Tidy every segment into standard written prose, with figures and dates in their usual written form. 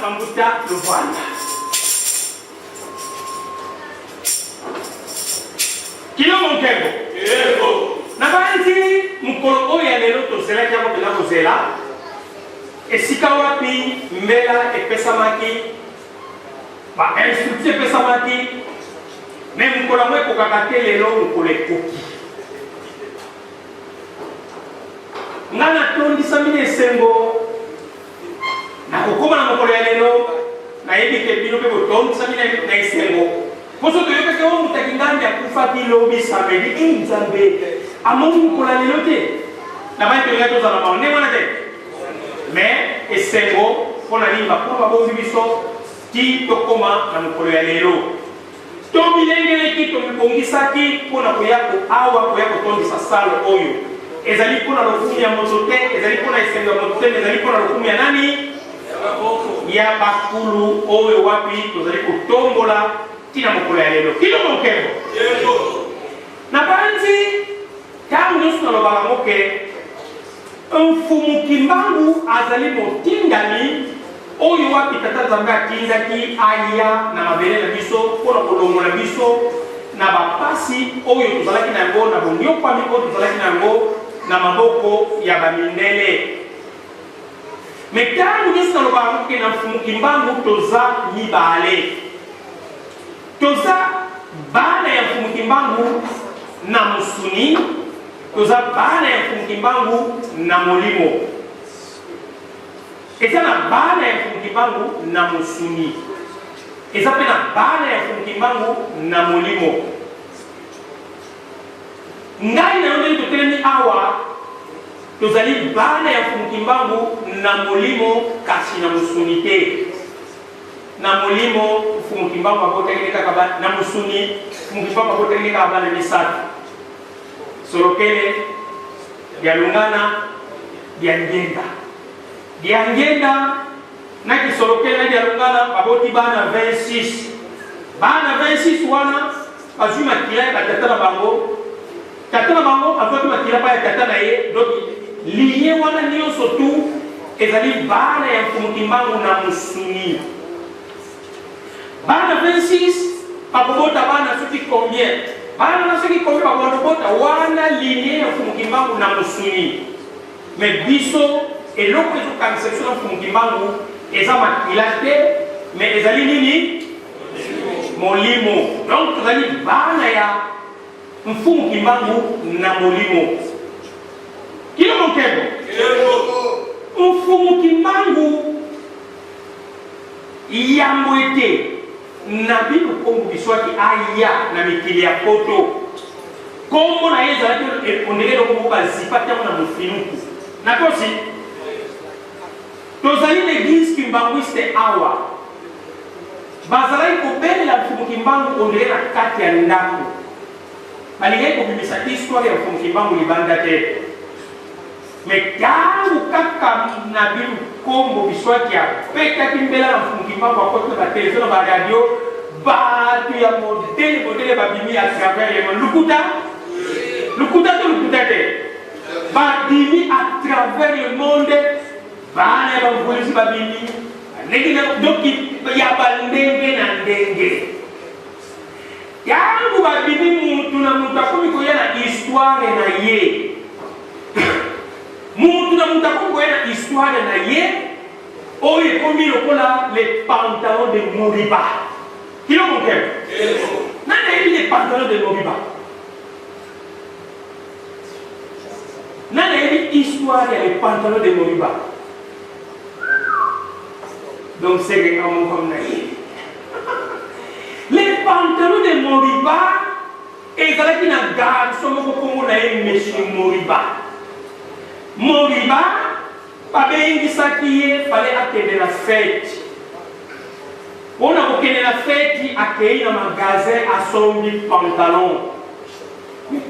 Bambuta Luvwanda. Kilombo Nkembo. Nabanzi mokolo oyo ya lelo tozelaki yango mpenza kozela, esika wapi mbela epesamaki, ba instructions epesamaki, mais mokolo yango ekokaka te, lelo mokolo ekoki. Nga natondisami na esengo nakokoma na mokolo ya lelo, nayebi ke bino mpe botondisami na esengo. Mpo soki toyokaki oyo moto ya Kingambi akufaki lobi samedi, e Nzambe amoni mokolo ya lelo te, nabangi tolingaki tozala mawa ndenge wana te. Mais esengo mpo na nini bakulu babombi biso ti tokoma na mokolo ya lelo. Tomilengeleki, tomibongisaki mpo na koya ko awa, koya kotondisa salle oyo. Ezali mpo na lokumu ya moto te, ezali mpo na esengo ya moto te, mais ezali mpo na lokumu ya nani? Ya bakulu oyo wapi tozali kotombola ti na mokolo ya lelo. Kilombo nkembo! Nabanzi ntango nyonso nalobaka yango ke Mfumu Kimbangu azali motindami oyo wapi Tata Nzambe atindaki aya na mabele na biso mpo na kolongola biso na ba pasi oyo tozalaki na yango, na boniokwami oyo tozalaki na yango na maboko ya ba mindele. Mais tango nionso nalobaka yango ke na Mfumu Kimbangu toza mibale. Toza bana ya Mfumu Kimbangu na mosuni, toza bana ya Mfumu Kimbangu na molimo. Eza na bana ya Mfumu Kimbangu na mosuni, eza pe na bana ya Mfumu Kimbangu na molimo. Ngai na yo ndenge totelemi awa, tozali bana ya Mfumu Kimbangu na molimo kasi na mosuni te. Na molimo, Mfumu Kimbangu abotaki nde kaka ba, na mosuni, Mfumu Kimbangu abotaki nde kaka bana misatu, Solokele, Dialungana, Diangienda. Diangienda na Kisolokele na Dialungana baboti bana 26. Bana 26 wana bazwi makila ya batata na bango. Tata na bango azwaki makila pa ya tata na ye, donc lignee wana nionso tout ezali bana ya Mfumu Kimbangu na musuni. Bana 26 bakobota bana soki combien, bana na soki combien bakobanda kobota, wana lignee ya Mfumu Kimbangu na musuni. Mais biso eloko ezokangisa biso na Mfumu Kimbangu eza makila te, mais ezali nini? Molimo. Donc tozali bana ya Mfumu Kimbangu na molimo. Kilombo nkembo. Mfumu Kimbangu yambo ete Nabi Lukombo Biswaki aya na mikili ya poto, kombo na ye ezalaki ondele eloko moko bazipaki yango na mofinuku. Nakosi? Tozali na eglise kimbanguiste awa. Bazalaki kobelela Mfumu Kimbangu ondire na kati ya ndaku. Balingaki kobimisa histoire ya Mfumu Kimbangu libanda te. Mais tangu kaka Nabi Lukombo Biswaki abetaki mbela na Mfumu Kimbangu akoti na ba television na ba radio, batu ya modele modele babimi à travers le monde. Lokuta? Lokuta to lokuta te? Babimi à travers le monde. Bana ya ba mvuluzi babimi ndenge na donc ya ba ndenge na ndenge. Tango babimi mutu na mutu akomi koya na histoire na ye. Mutu na mutu akomi koya na histoire na ye oyo ekomi lokola les pantalons de Moriba. Kilo monkembo. Nani ayebi les pantalons de Moriba? Nani ayebi histoire ya le pantalon de Moriba? Donc c'est que nga moko na ye. Le pantalon de Moriba ezalaki na garçon moko kombo na ye Monsieur Moriba. Moriba babengisaki ye fallait akende na fete. Pona kokende na feti akeyi na magasin asombi pantalon.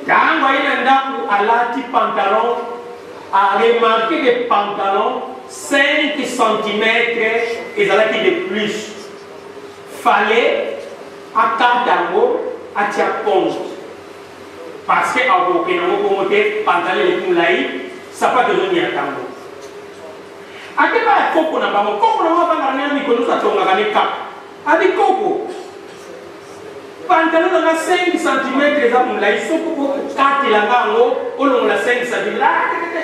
Tango aye na ndaku alati pantalon a remarquer que pantalon 5 centimetres ezalaki de plus. Fallait akata yango atia compte. Parce que akokende yango bongo te, pantalon eleki mulayi, sapato ezo niata yango. Ake epai ya koko na bango. Koko na bango avandaka na ye mikolo nyonso. Mosusu atongaka ne kaka. Abi koko, pantalon na nga 5 cm eza molai, soki okatela nga yango olongola 5 cm. Ah, te, te, te.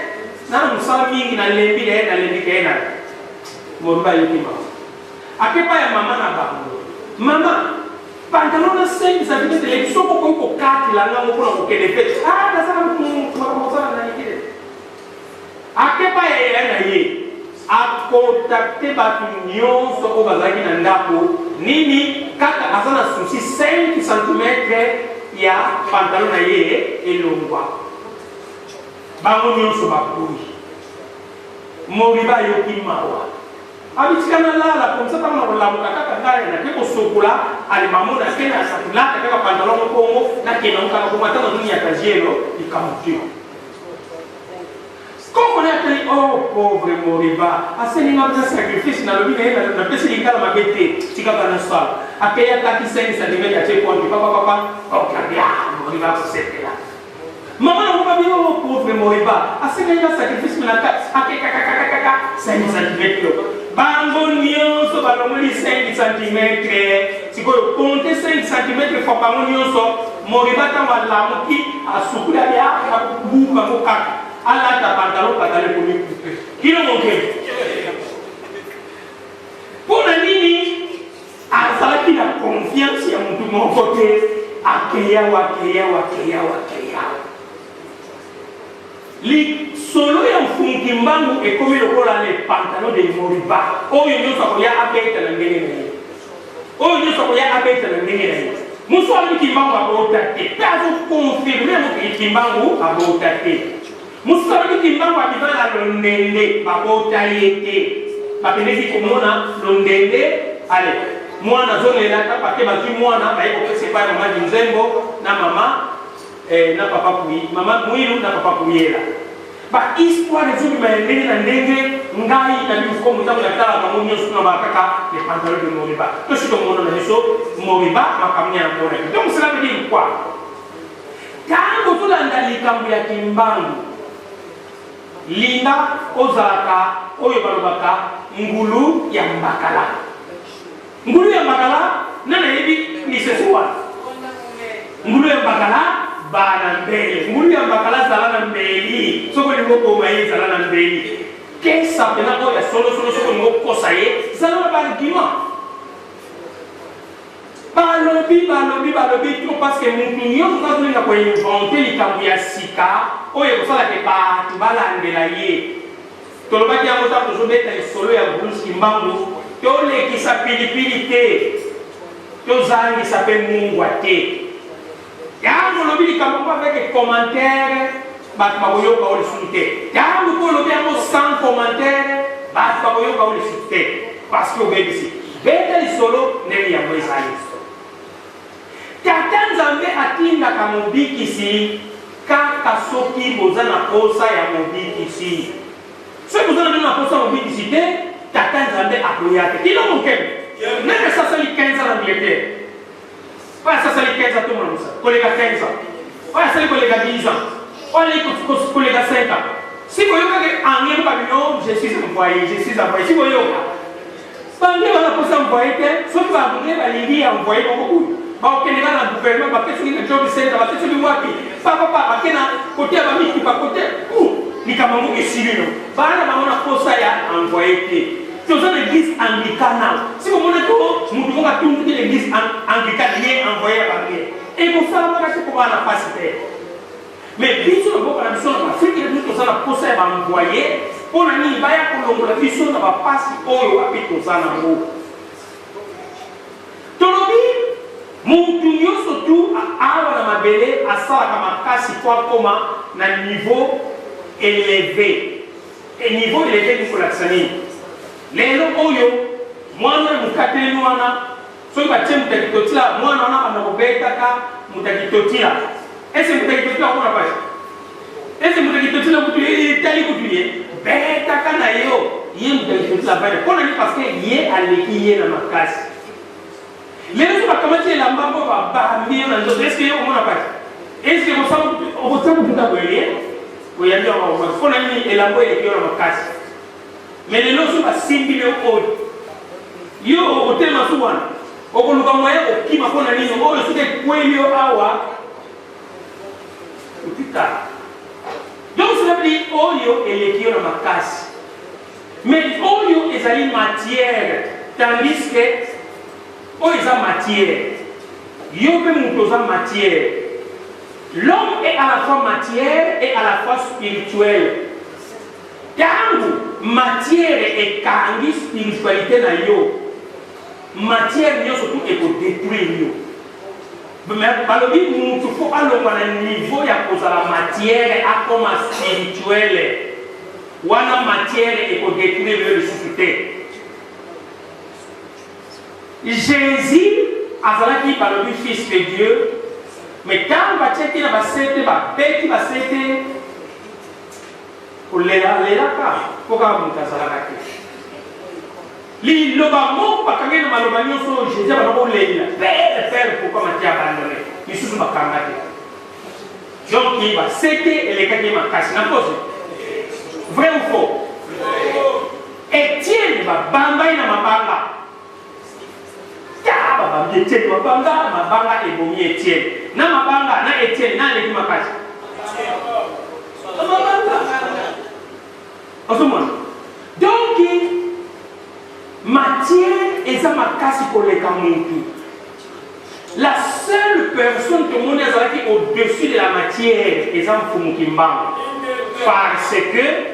Na mosala mingi nalembi na ye, nalembi kaye na Moriba ayoki mawa. Akepa ya mama na bango. Mama, pantalon na 5 cm eleki, soki okoki kokatela nga yango mpona kokende fete. Ah, naza na makambo kosala na likile. Akeba ya yaya na ye a contacte batu nionso oyo bazalaki na ndako nini kaka aza na souci 5 centimetre ya pantalon na ye elongwa bango nionso baboyi Moriba ayoki mawa abi tika nalala comme ça tango nakolamuka kaka ngai nake kosokola ale bamona ke na lata kaka pantalon moko bongo nakende yango kaka bongo ata nazoniata zelo likambo te. Koko naye atali oh pauvre Moriba asengi nga mpenza sacrifice nalobi na ye napesi lingala mabe te tika nga nasala akeyi akati 5 cm atie pointe papa papa ok abi ah Moriba akosepela mama na ngo babi oh pauvre Moriba asengi nga sacrifice me na kati ake kakakakaka 5 cm bango nyonso balongoli 5 cm sikoyo compte 5 cm fois bango nyonso Moriba ntango alamuki asukuli abi abuka ngo kaka alata pantalon pantalon ekomi coupe kino moke mpo na nini azalaki na confiance ya motu moko te akeyawa akeyawa akeyawa akeyawa lisolo ya mfumu kimbangu ekomi lokola le pantalon de moriba oyo nyonso akoya abeta na ndenge na ye Oyo nionso akoya abeta na ndenge na ye. Mosusu alobi Kimbangu abota te pe azo confirmer yango ke Kimbangu abota te. Mosusu alobi Kimbangu abima na londende babota ye te. Bakendeki komona londende ale mwana azolela kaka te bazwi mwana baye kopesa epai ya mama Dinzembo na mama eh, na papa Puyi, mama Muilu na papa Puyela. Ba histoire ezobima ya ndenge na ndenge, ngai na biso kongo ntango natala bango nyonso tuna ba kaka le pantalon de Moriba. Tosi tomona na biso Moriba makambo ya monaki. Donc cela veut dire quoi? Tango tolanda likambo ya Kimbangu, linga ozalaka oyo balobaka ngulu ya mbakala. Ngulu ya mbakala nani ayebi lisese wana? Ngulu ya mbakala bana mbele. Ngulu ya mbakala zala na mbeli. Soki olingi oboma ye zala na mbeli. Kesa mpena oyo ya solo solo soki olingi okosa ye zala na ba argument. Balobi balobi balobi trop parce que mutu nyonso azolinga ko inventer likambo ya sika oyo ekosala ke bato balandela ye. Tolobaki yango tango tozobeta lisolo ya Bruce Kimbangu, tolekisa pilipili te, tozangisa pe mungwa te. Tango olobi likambo moko avec commentaire, bato bakoyoka yo lisusu te. Tango pe olobi yango sans commentaire, bato bakoyoka yo lisusu te parce que obebisi. Beta lisolo ndenge yango ezali. Tata Nzambe atindaka Mobikisi kaka soki boza na posa ya Mobikisi. Soki boza na bino na posa ya Mobikisi te, Tata Nzambe akoya te. Kino monkembe. Nani asi asali 15 ans na Angleterre? Oyo asi asali 15 ans tomona mosala. Koleka 15 ans. Oyo asali koleka 10 ans. Oyo aleki koleka 5 ans. Si boyoka ke anglais moko abi non, je suis envoyé, je suis envoyé. Si boyoka. Ba anglais baza na posa ya envoye te, soki ba anglais balingi ya envoye moko boye, bakokende kaka na gouvernement, bake soki na job center, bake soki wapi, pa pa pa, bake na kote ya ba mituka, kote où, likambo yango esili no. Baza na bango na posa ya envoye te. Toza na eglise anglicane awa, si bomonaki o mutu moko atunduki na eglise anglicane, ye envoye ya ba anglais, ekosalamaka te po baa na pasi te. Mais biso na mboka na biso na Afrique na biso toza na posa ya ba envoye pona nini baya kolongola biso na ba pasi oyo wapi toza nango. Tolobi mutu nyoso tu awa na mabele asalaka makasi po akoma na niveau eleve. Et niveau eleve elingi kolakisa nini? Lelo oyo mwana oyo mokatelemi wana Soki batie moto ya kitotila, mwana wana abanda kobetaka moto ya kitotila. Ese moto ya kitotila akomona pasi? Ese moto ya kitotila kutu etali kutu ye? Betaka na yo ye moto ya kitotila avandi. Mpo na nini? Parce que ye aleki ye na makasi. Lelo soki bakamati elamba mpo babambi yo na nzoto, eske yo okomona pasi? Eske okotia kutu ta boye ye? Oyambi yango okomona. Mpo na nini? Elamba eleki yo na makasi. Mais lelo soki basimbi yo oyo. Yo okotelema su wana, okoluka moyen okima mpo na nini? Oyo soki ekweli yo awa otikala. Donc cela veut dire oyo eleki yo na makasi, mais oyo ezali matière, tandis que oyo eza matière, yo mpe moto oza matière. L'homme est à la fois matière et à la fois spirituel. Tangu matière ekangi spiritualite na yo, matière nionso tout eko detruire yo. Mais balobi mutu faut alongwa na niveau ya kozala matière akoma spirituel. Wana matière eko detruire yo lisusu te. Jesus azalaki balobi fils de Dieu, mais tangu batiaki ye na ba sete, babeti ba sete, Kolela lelaka po kaka moto azalaka te. Liloba moko bakangi na maloba nyonso oyo Jesus abanda kolela, Père, Père, pourquoi m'as-tu abandonné? Lisusu bakanga te. Donc ba sete elekaki ye makasi na kosi. Vrai ou faux? Etienne babamba ye na mabanga. Ta babambi Etienne mabanga, mabanga ebomi Etienne. Na mabanga na Etienne na aleki makasi. Mabanga. Ozomona? Donc matière eza makasi koleka mutu. La seule personne tomoni azalaki au-dessus de la matière eza Mfumu Kimbangu. Parce que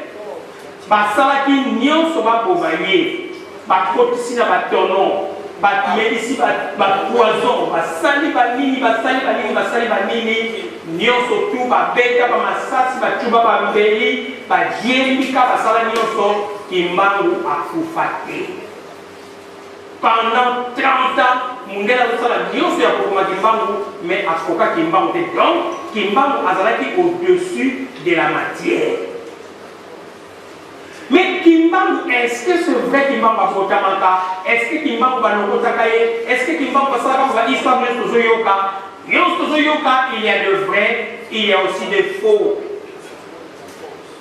Basalaki nionso baboma ye, bakotisi na ba tonneaux, bamelisi ba poison, basali ba nini, basali ba nini, basali ba nini, nionso tout, babeta ba masasi, bacuba ba mbeli, badiembika, basala nionso, Kimbangu akufa te. Pendant 30 ans, mundele azosala nionso ya koboma Kimbangu, mais akoka Kimbangu te. Donc, Kimbangu azalaki au-dessus de la matière. Mais Kimbangu est ce que c'est vrai Kimbangu abotamaka? Est ce que Kimbangu balokotaka ye? Est ce que Kimbangu basalaka ba histoire nionso tozoyoka? Nionso tozoyoka il y a de vrai, il y a aussi de faux.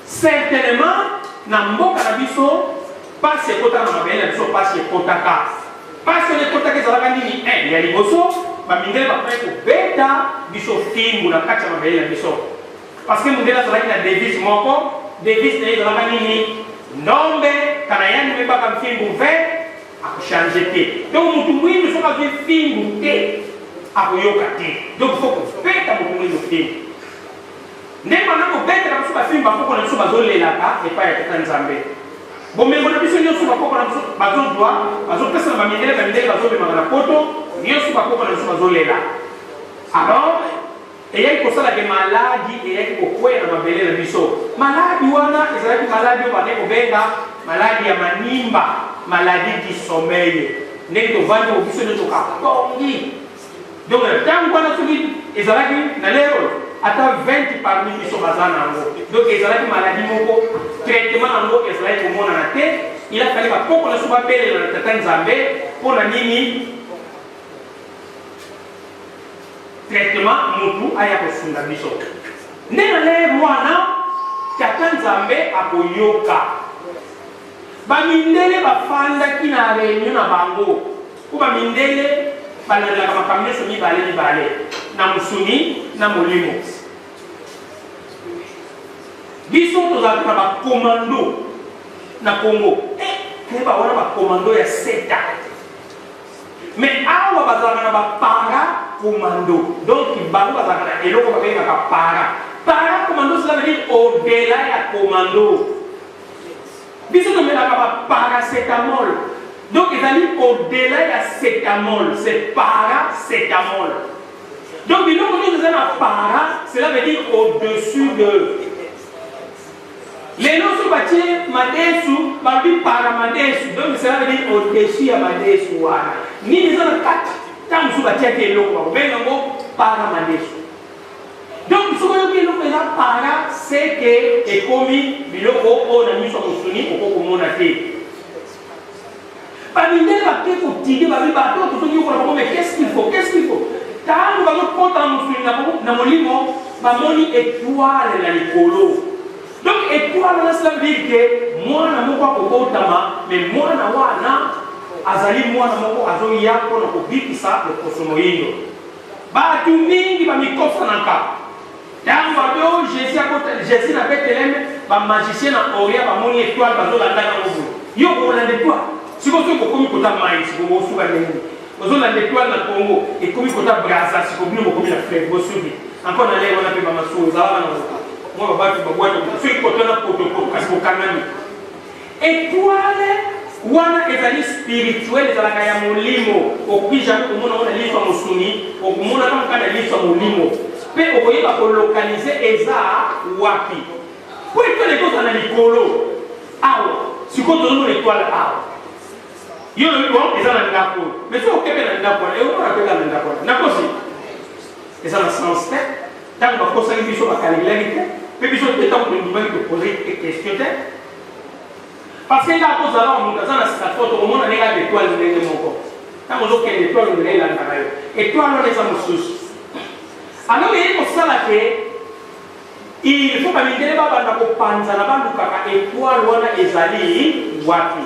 Certainement na mboka na biso pasi ekotaka na mabele na biso pasi ekotaka. Pasi wana ekotaka ezalaka nini? Un ya liboso ba mindele bakomaki kobeta biso fimbu na kati ya mabele na biso. Parce que mundele azalaki na devise moko, devise na ye ezalaka nini? Ndombe kana yandi me baka mfimbu ve ako changer te. Donc mutu mwindu soki azui fimbu te akoyoka te. Donc faut kobeta mutu mwindu fimbu. Ndenge banda kobetela biso ba fimbu bakoko na biso bazolelaka epai ya tata Nzambe. Bomengo na biso nionso bakoko na biso bazozua bazopesa na ba mindele, ba mindele bazomemaka na poto, nionso bakoko na biso bazolela. Alors Eyaki kosala ke maladi eyaki kokweya na mabele na biso. Maladi wana ezalaki maladi oyo bandaki kobenga maladi ya manimba, maladie du sommeil. Ndenge tovandi oyo biso nionso kapongi. Donc na tango wana soki ezalaki na lero oyo ata 20 parmi biso baza na yango. Donc ezalaki maladie moko traitement na yango ezalaki komonana te. Il a fallu bakoko na biso babelela na Tata Nzambe mpo na nini? Traitement mutu aya kosunga biso nde na lere wana tata nzambe akoyoka. Ba mindele bafandaki na reunion na bango po ba mindele balandelaka makambo nionso mibale mibale na musuni na molimo. Biso tozalaka na ba commando na Congo eh keba wana ba commando ya seta. Mais awa bazalaka na ba para commando donc bango bazalaka na eloko babengaka para para commando cela veut dire au delà ya commando biso tomelaka ba paracetamol donc ezali au delà ya cetamol c'est paracetamol donc biloko nyonso eza na para cela veut dire au dessus de Lelo soki batie madesu balobi para madesu donc cela veut dire au dessus ya madesu wana nini eza na kati ntango mosusu batiaki eloko bakobenga yango para madesu donc soki oyoki eloko eza para seke ekomi biloko oyo na miso ya mosuni okoki komona te Ba mindele ba ke ko tide ba bi bato oyo tozo niokola bango mais qu'est-ce qu'il faut qu'est-ce qu'il faut tango bazo kota na mosuni na bango na molimo ba moni etoile na likolo donc etoile wana cela veut dire que mwana moko akobotama mais mwana wana Azali mwana moko azoya mpo na kobikisa loposo moindo. Bato mingi bamikosanaka ntango bato oyo Jesus akota, Jesus na Bethlehem, ba magiciens na Orient bamoni etoile, bazolanda yango boye. Yo okolanda etoile sikoyo, soki bokomi kota mai sikoyo bosuka ndenge nini? Ozolanda etoile na Congo, ekomi kota Brazza, sikoyo bino bokomi na fleuve, bosuki encore na lere wana. Mpe bamasuwa ezalaka na moka mwa babatu babwata, soki koto na potopoto, kasi bokangami. Etoile wana ezali spirituel, ezalaka ya molimo. Okoki jamais komona yango na liso ya mosuni, okomona kaka na liso ya molimo, mpe okoyeba kolocaliser eza wapi, po etoile ekozala na likolo awa. Sikoyo tozomona etoile awa, yo olobi bon, eza na ndako oyo, mais soki okepe na ndako wana, ekomona mpe kaka na ndako wana. Nakosi, eza na sens te. Ntango bakosaki biso, bakalelaki te, mpe biso te, ntango tondimaki, topose question te, parce que nga kozala wa moto aza na Stratford, tokomona ndenge aka etoile ndenge moko. Ntango ozokende, etoile ondele elandaka yo, etoile wana eza mosusu. Alors eye kosala ke il faut bamindele babanda kopanzana, balukaka etoile wana ezali wapi.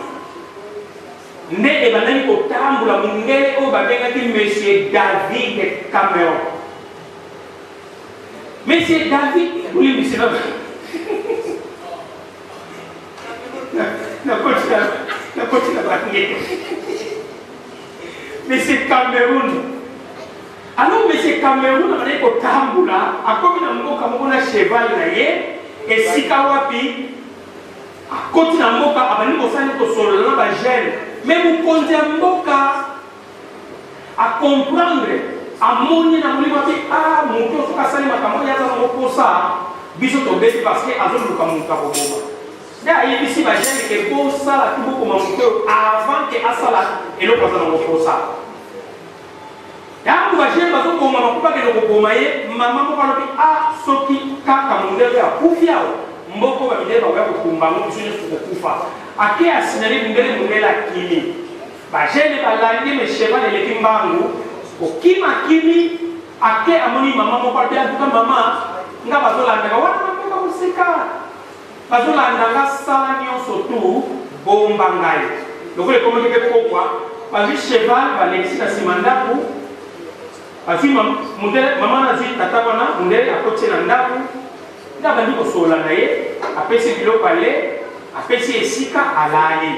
Nde ebandaki kotambola, mondele oyo babengaki Monsieur David Cameron. Monsieur David, bolimbisi na nakoti na bange, Monsieur Cameroun. Alors Monsieur Cameroun abandaki kotambola, akomi na mboka moko na cheval na ye. Esika wapi akoti na mboka, abandi kosala kosolola na bajeune, mais mokonzi ya mboka acomprendre, amoni na molimo ati a moto soki asali makambo oyo aza nango posa, biso tobeti, parce que azoluka moto akoboma. Nde ayebisi bajeune ke bosala tu bokoma moto oyo avant ke asala eloko aza nango posa. Ntango bajeune bazobomama mpo bakende koboma ye, mama moko alobi: "A, soki kaka mondele oyo akufi awa, mboko bamindele bakoya kotumba yango, biso nyonso tokokufa." Ake asignaler mondele, mondele akimi, bajeune balandi, mais cheval eleki mbangu kokima. Akimi, ake amoni mama moko, alobi: "Antuka mama, nga bazolandaka wana na mboka mosika, bazolanda nga, sala nyonso tu bomba ngai." Lokola ekomaki mpe pokwa, bazwi cheval, balekisi na nsima ndako, bazwi mama na azwi tata wana, mondele akoti na ndako, nde abandi kosolola na ye, apesi biloko ale, apesi esika alali.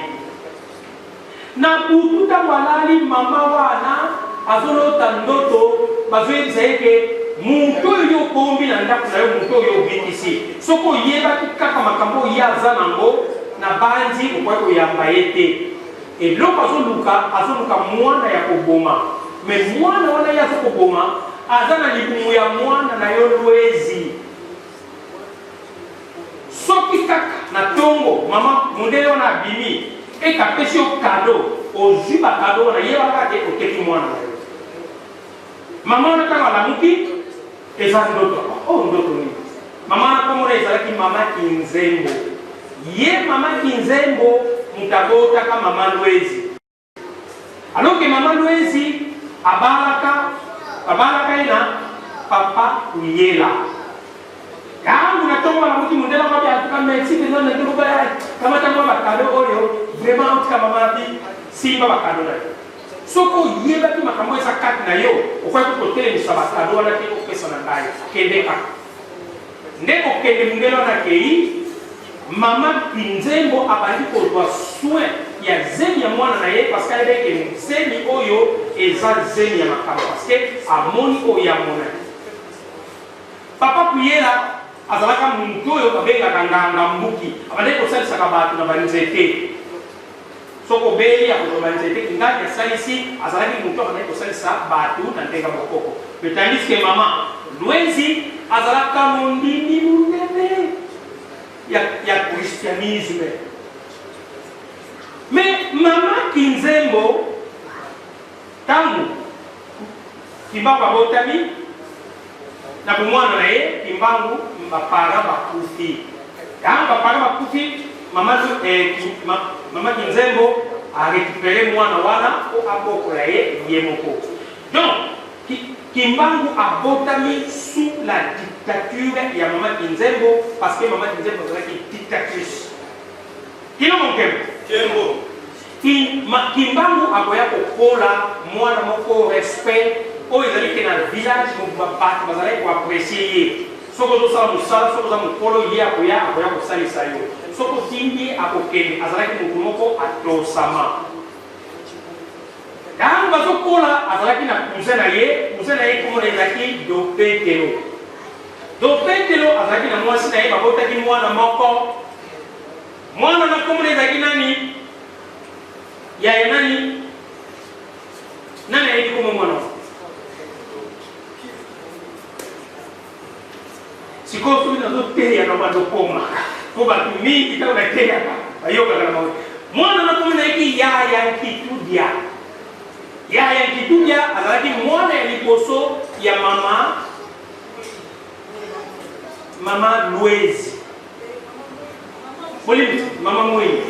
Na butu, ntango alali, mama wana azolota ndoto, bazoyebisa ye ke moto oyo yo obombi na ndako na yo, moto oyo obikisi, soki oyebaki kaka makambo oyo ye aza nango na bandi, okoki koyamba ye te. Eloko azoluka, azoluka mwana ya koboma, mais mwana wana ye azokoboma aza na libumu ya mwana na yo Lwezi. Soki kaka na ntongo mama mondele wana abimi eke apesi yo cadeau, ozwi bacadeau wana, yebaka te oteki mwana na yo. Mama wana ntango alamuki, eza ndoto. Oyo ndoto nini? Mama wana komona ezalaki mama Kinzembo. Ye mama Kinzembo moto abotaka mama Lwezi, alors que mama Lwezi abalaka ye na papa Kuyela. Ntango na ntongo alamuki, mondele yango abi: "Antuka merci mpenza na ndenge obaya, kamata mwa bacadeau oyo." Vraiment, otika mama abi: "Simba bacadeau na yo. Soki oyebaki makambo eza kati na yo, okoki kotelemisa bacadeau wana te opesa na ngai. Kende kaka." Nde kokende, mondele wana akei. Mama Kinzembo abandi kozwa soin ya zemi ya mwana na ye, parce que ayebaki ke zemi oyo eza zemi ya makambo, parce que amoni oyo ya monaki. Papa Kuyela azalaka moto oyo babengaka nganga mbuki, abandaki kosalisaka bato na banzete. Soki obeli, akozwa banzete ngani asalisi. Azalaki moto abandaki kosalisa bato na ndenge bokoko, mais tandis que mama Lwezi azalaka mondimi monene ya christianisme. Mais mama Kinzembo, ntango Kimbangu abotami na bomwana na ye, Kimbangu, baparents bakufi. Ntango baparents bakufi, mama Kinzembo arécupérer mwana wana mpo abokola ye ye moko. Donc Kimbangu abotami sous la dictature ya mama Kinzembo, parce que mama Kinzembo azalaki dictatrice. Kino monkembo. Kembo. Kimbangu akoya kokola mwana moko respect oyo ezali ke na village mobimba bato bazalaki ko apprecier ye. Soki ozosala mosala, soki oza mokolo, ye akoya akoya kosalisa yo. Soki otindi ye akokende. Azalaki moto moko atosama. Tango bazokola azalaki na cousin na ye, cousin na ye kombo na ye ezalaki Dopetelo. Dopetelo azalaki na mwasi na ye, babotaki mwana moko. Mwana na kombo na ye ezalaki nani? Yaya nani? Nani ayebi kombo mwana wana? Sikoyo soki nazoteya na bando komaka mpo bato mingi ntango nateyaka bayokaka na bango. Mwana na kombo na ye Yaya Nkitudia. Yaya Nkitudia azalaki mwana ya liboso ya mama mama Luezi. Bolimbisi, mama Mwilu.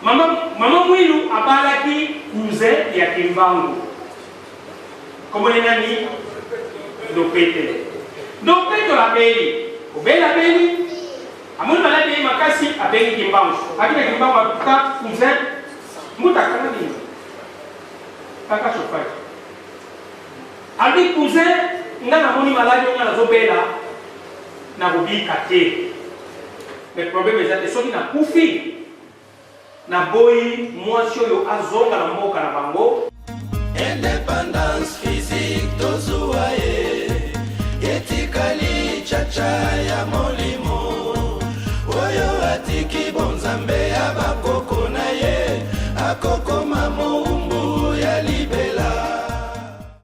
Mama, mama Mwilu abalaki cousin ya Kimbangu. Kombo ne nani? Ndopetelo. Ndopetelo abeli. Kobela abeli. Amoni maladi ye makasi, abengi Kimbangu. Akina Kimbangu atuka cousin mbuta kanga nini? Kaka chauffage. Alobi cousin, nga namoni maladi oyo nga nazobela nakobika te. Mais problème eza te soki nakufi naboyi mwasi oyo azonga na mboka na bango. Independance physique tozuwa ye etikali chacha ya molimo.